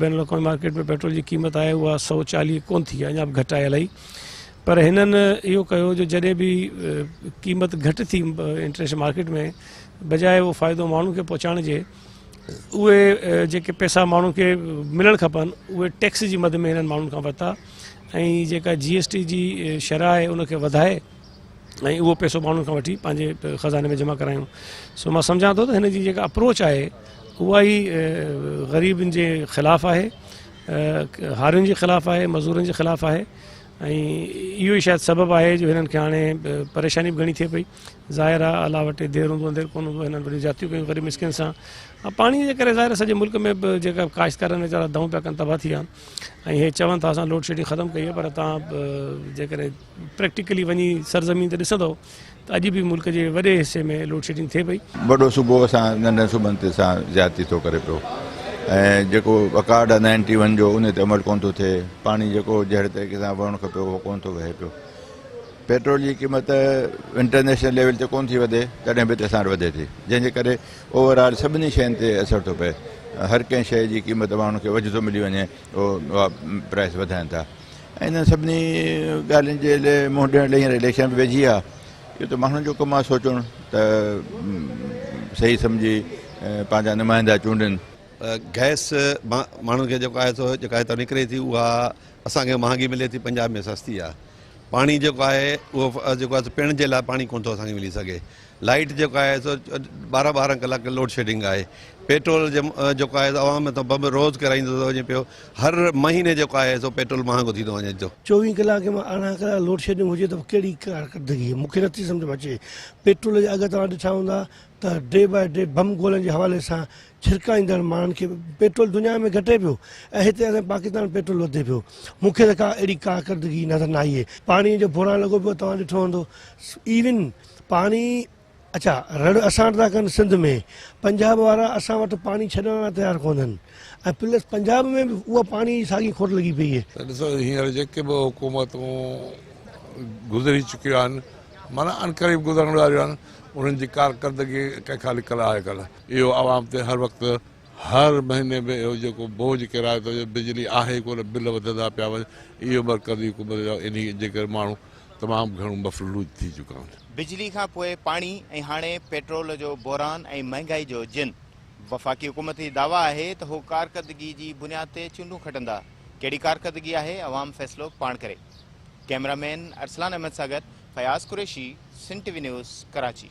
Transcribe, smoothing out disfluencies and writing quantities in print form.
بين الاقوامي market ۾ petrol جي قيمت آهي اها 140 ڪون ٿي آهي، اڃا به گهٽ آهي الاهي. پر هنن اهو ڪيو جو جڏهن به قيمت گهٽ ٿي انٽرنيشنل مارڪيٽ ۾، بجاء اهو فائدو ماڻهن کي پهچائڻ جي، اهي جيڪي پئسا ماڻهن کي ملڻ کپن اهي ٽيڪس جي مد ۾ هنن ماڻهن کان ورتا ۽ جيڪا جي ايس ٽي جي شرح آهي ان کي وڌائي ۽ اهو پئسو ماڻهن کان وٺي پنهنجي خزاني ۾ جمع ڪرايون. سو مان سمجهان ٿو ته هن جي جيڪا اپروچ آهي اها ئي غريبن جي خلاف آهي، هارين جي خلاف آهي، مزورن جي خلاف آهي ۽ اهو ئي شايد سبب آهي جو هنن کي هاڻي پريشاني به گهڻي ٿئي پئي. ظاهر آهي الله وٽ دير هوندو انڌير ڪونه هوندو. هنن وڏيون زيادتيون ڪيون غريب مسڪين سان. پاڻي جي ڪري ظاهر آهي سڄي ملڪ ۾ به جيڪا ڪاشتڪارن ويچارا دانهون پيا ڪن تباهه ٿي ويا آهن ۽ هي چون ٿا اسان لوڊ شيڊنگ ختم ڪئي آهي، پر توهان جيڪڏهن پريڪٽيڪلي وڃي سرزمين تي ڏسندؤ ته اڄ به ملڪ جي وڏي حصي ۾ لوڊ شيڊنگ ٿئي پئي. وڏو صوبو اسان ننڍن صوبن تي سان زيادتي ٿو ڪري پيو ۽ جيڪو اڪارڊ آهي نائنٽي ون جو ان تي عمل ڪونه ٿو ٿئي. پاڻي جيڪو جهڙي طريقي سان وهڻ کپي اهو ڪونه ٿو وهي پيو. پيٽرول جي قيمت انٽرنيشنل ليول تي ڪونه ٿي وڌي تڏهن به اسان وٽ وڌي ٿي، جنهن جي ڪري اوور آل سڀني شين تي اثر ٿو پئي. هر ڪنهن شيء جي قيمت ماڻهن کي وجهه ٿو ملي وڃي اها پرائس وڌائين ٿا ۽ انهن سڀني ڳالهين جي لاء منهن ڏيڻ لاء هينئر اليڪشن به ويجهي آهي. اهو ته ماڻهن جو ڪم آهي سوچڻ ته صحيح سمجهي پنهنجا نمائندا چونڊين. گئس ماڻهن کي جيڪو آهي سو جيڪا هتان نڪري ٿي اها اسان کي مهانگي ملي ٿي، پنجاب ۾ سستي آهي. پاڻي جيڪو آهي اهو جيڪو آهي سو پيئڻ جي لاء پاڻي ڪونه ٿو اسان کي ملي سگهي. لائيٽ جيڪو آهي سو 12 12 ڪلاڪ لوڊ شيڊنگ آهي. پيٽرول جيڪو آهي سو عوام مٿان بم روز ڪرائيندو ٿو وڃي پيو. هر مهيني جيڪو آهي سو پيٽرول مهانگو ٿيندو وڃي ٿو. 24 ڪلاڪ مان 18 ڪلاڪ لوڊ شيڊنگ هجي ته ڪهڙي ڪارڪردگي مون کي نٿي سمجهه ۾ اچي. پيٽرول جا اگهه توهان ڏٺا هوندا ته ڊي باء ڊي بم گولن جي حوالي سان ڇرڪائيندڙ ماڻهن کي پيٽرول دنيا ۾ گهٽي پيو ۽ هتي اسان پاڪستان ۾ پيٽرول وڌي پيو. مون کي ته ڪا اهڙي ڪارڪردگي نظر نه آئي. پاڻي جو بحران لڳو پيو توهان ڏٺو هوندو. ايون پاڻي اڇا رڙ اسان وٽ ٿا ڪن سنڌ ۾ پنجاب وارا اسان وٽ پاڻي ڇڏڻ لاء تيار ڪونهن ۽ پلس پنجاب ۾ به اها پاڻي جي ساڳي کوٽ لڳي پئي آهي. ته ڏسو هينئر جيڪي به حڪومتون گذري چڪيون آهن معنيٰ عنقريب گذرڻ واريون آهن انهن جي ڪارڪردگي ڪنهن کان لڪل آهي ڪانه. اهو عوام تي هر وقت هر مهيني ۾ اهو جيڪو بوجهه ڪيرائي ٿو بجلي آهي ڪونه بل وڌندا پيا وڃن اهو مرڪزي حڪومت جا انهي جي ڪري ماڻهو تمام گهڻو مفلوج ٿي چڪا آهن. بجلي کان پوء پاڻي ۽ هاڻي پيٽرول جو بحران ۽ مهنگائي جو جن. وفاقي حڪومت جي دعويٰ آهي ته هو ڪارڪردگي جي بنياد تي چونڊون کٽندا. ڪهڙي ڪارڪردگي آهي عوام فيصلو پاڻ ڪري. ڪئميرا مين ارسلان احمد سان گڏ Fayaz Qureshi, Sindh T V news, Karachi.